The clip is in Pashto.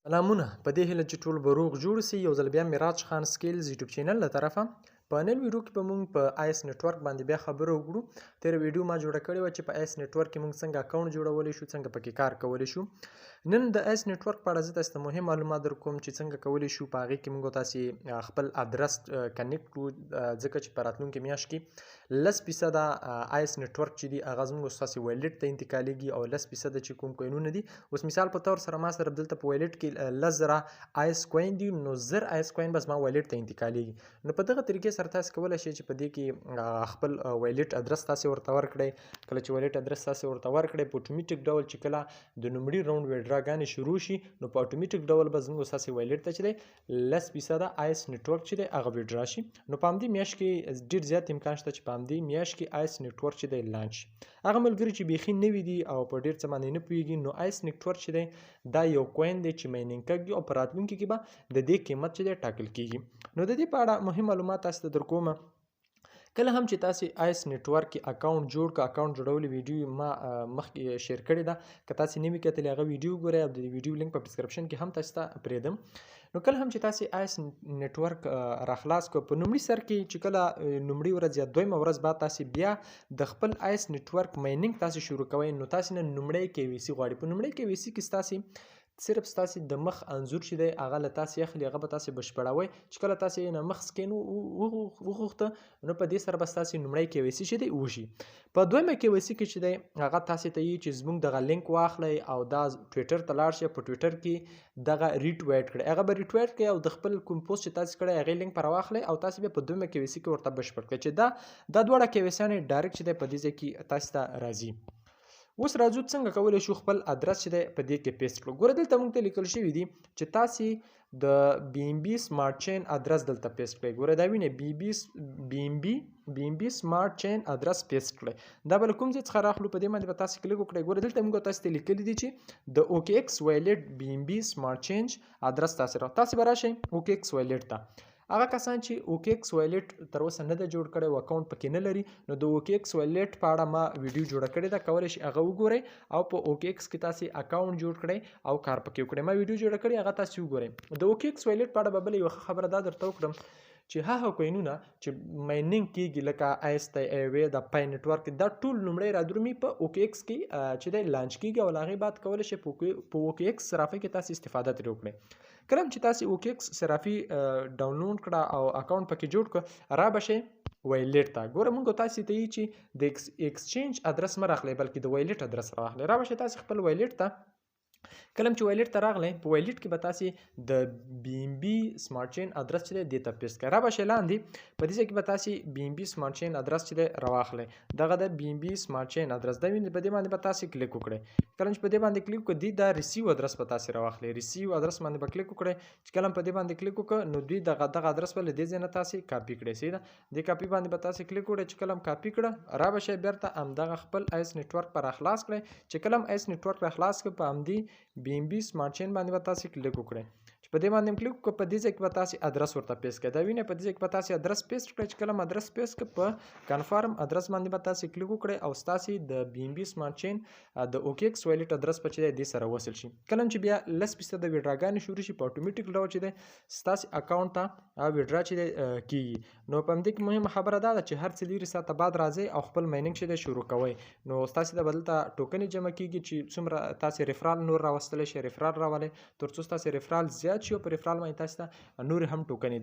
سلامونه، په دې هیله چې ټول به روغ جوړ سي. یو ځل بیا میراج خان سکیلز یوټیوب چینل له طرفه په نن ویډیو کې به مونږ په آیس نټورک باندې بیا خبرې وکړو. تېره ویډیو ما جوړه کړې وه چې په آیس نټورک کې مونږ څنګه اکاونټ جوړولی شو، څنګه پکې کار کولی شو. نن د آیس نټورک په اړه زه تاسو ته مهم معلومات در کوم چې څنګه کولی شو په هغې کې مونږ تاسې خپل ادرس connect کړو، ځکه چې په راتلونکې میاشت کې 10% آیس نټورک چې دي هغه زموږ ستاسې wallet ته انتقالېږي او 10% چې کوم کوینونه دي، اوس مثال په تور سره ما سره دلته په wallet کې 10,000 آیس coin دي، نو 1,000 آیس coin به زما wallet ته انتقالېږي. نو په دغه طریقې سره تاسو کولی شئ چې په دې کې خپل wallet ادرس تاسې ورته ورکړئ. کله چې wallet ادرس تاسې ورته ورکړئ، په اتوماتیک ډول چې کله د لومړي round ویډراګانې شروع شي، نو په اتوماتیک ډول به زموږ ستاسې wallet ته چې دی 10% آیس نټورک چې دی هغه withdraw شي. نو په همدې میاشت کې ډېر زیات امکان شته چې په همدې میاشت کې آیس نټورک چې دی launch شي. هغه ملګري چې بیخي نوي دي او په ډېر څه باندې نه پوهېږي، نو آیس نټورک چې دی دا یو coin دی چې mining کېږي او په راتلونکي کې به د دې قیمت چې دی ټاکل کېږي. نو د دې په اړه مهم معلومات تاسو ته در کوم. کله هم چې تاسې آیس نټورک کې اکاونټ جوړ کړ، اکاونټ جوړولو ویډیو ما مخکې share کړې ده، که تاسې نه وي کتلې هغه ویډیو وګورئ او د دې ویډیو لینک په description کې هم تاسې ته پرېږدم. نو کله هم چې تاسې آیس نټورک راخلاص کړ، په لومړي سر کې چې کله لومړي ورځ یا دویمه ورځ بعد تاسې بیا د خپل آیس نټورک mining تاسې شروع کوئ، نو تاسې نه لومړی KYC غواړي. په لومړی KYC کې ستاسې صرف ستاسې د مخ انځور چې دی هغه له تاسې اخلي، هغه به تاسې بشپړوئ. چې کله تاسې یې نه مخ scan وغوښته، نو په دې سره به ستاسې لومړی KYC چې دی وشي. په دویمه KYC کې چې دی هغه تاسې ته یي چې زموږ دغه لینک واخلئ او دا ټویټر ته لاړ شئ، په ټویټر کې دغه retweet کړئ، هغه به retweet کړئ او د خپل کوم پوسټ چې تاسې کړی هغې لینک پر واخلئ او تاسې بیا په دویمه KYC کې ورته بشپړ کړئ، چې دا دواړه KYC یانې direct چې دی په دې ځای کې تاسې ته راځي. اوس راځو څنګه کولی شو خپل ادرس چې دی په دې کې paste کړو. ګوره دلته موږ ته لیکل شوي دي چې تاسې د بي ام بي smart chain ادرس دلته paste کړئ. ګوره دا وینئ، بي ام بي smart chain ادرس paste کړئ. دا به له کوم ځای څخه راخلو؟ په دې باندې به تاسې کلیک وکړئ. ګوره دلته موږ تاسې ته لیکلي دي چې د اوکي ایکس wallet بي ام بي smart chain ادرس تاسې را تاسې به راشئ اوکي ایکس wallet ته. هغه کسان چې اوکي ایکس wallet تر اوسه نه دی جوړ کړی او اکاونټ پکې نه لري، نو د اوکي ایکس wallet په اړه ما ویډیو جوړه کړې ده، کولی شئ هغه وګورئ او په اوکي ایکس کې تاسې اکاونټ جوړ کړئ او کار پکې وکړئ. ما ویډیو جوړه کړې، هغه تاسې وګورئ. د اوکي ایکس wallet په اړه به بله یوه ښه خبره دا درته وکړم چې هغه کوینونه چې mining کېږي لکه آیس دی، ایوی د پای نټورک، دا ټول لومړی رادرومي په اوکي ایکس کې چې دی launch کېږي او له هغې بعد کولی شئ په اوکي ایکس صرافۍ کې تاسې استفاده ترې وکړئ. کله هم چې تاسې اوکي ایکس صرافي ډاونلوډ کړه او اکاونټ پکې جوړ کړه، را به شئ wallet ته. ګوره موږ تاسې ته یي چې د exchange ادرس مه راخلئ، بلکې د wallet ادرس راواخلئ. را به شئ تاسې خپل wallet ته. کله هم چې wallet ته راغلی، په wallet کې به تاسې د بي ام بي smart chain ادرس چې دی دې ته paste کړئ. را به شئ لاندې، په دې ځای کې به تاسې بي ام بي smart chain ادرس چې دی راواخلئ. دغه د بي ام بي smart chain ادرس دی، وینئ په دې باندې به تاسې کلیک وکړئ. کله چې په دې باندې کلیک وکړئ، دوی دا receive ادرس به تاسې راواخلئ. receive ادرس باندې به کلیک وکړئ. چې کله هم په دې باندې کلیک وکړئ، نو دوی دغه ادرس به له دې ځای نه تاسې کاپي کړئ. صحیح ده، دې کاپي باندې به تاسې کلیک وکړئ. چې کله هم کاپي کړه، را به شئ بېرته همدغه خپل آیس نټورک به راخلاص کړئ. چې کله هم آیس نټورک راخلاص کړئ، په همدې بي ام بي smart chain باندې به تاسې کلیک وکړئ. چې په دې باندې هم کلیک وکړئ، په دې ځای کې به تاسې ادرس ورته paste کړئ. دا وینئ په دې ځای کې به تاسې ادرس paste کړئ. چې کله هم ادرس paste کړئ، په confirm ادرس باندې به تاسې کلیک وکړئ او ستاسې د بي ام بي smart chain د اوکي ایکس wallet ادرس به چې دی دې سره وصل شي. کله هم چې بیا 10% ویډراګانې شروع شي، په اتوماتیک ډول چې دی ستاسې اکاونټ ته withdraw چې دی کېږي. نو په همدې کې مهمه خبره دا ده چې هر څلوېښت ساعته بعد راځئ او خپل mining چې دی شروع کوئ. نو ستاسې د بدلته ټوکنې جمع کېږي چې څومره تاسې referral نور راوستلی شئ، referral راولئ تر څو ستاسې referral زیات شي او په referral باندې تاسې ته نورې هم ټوکنې درکړي.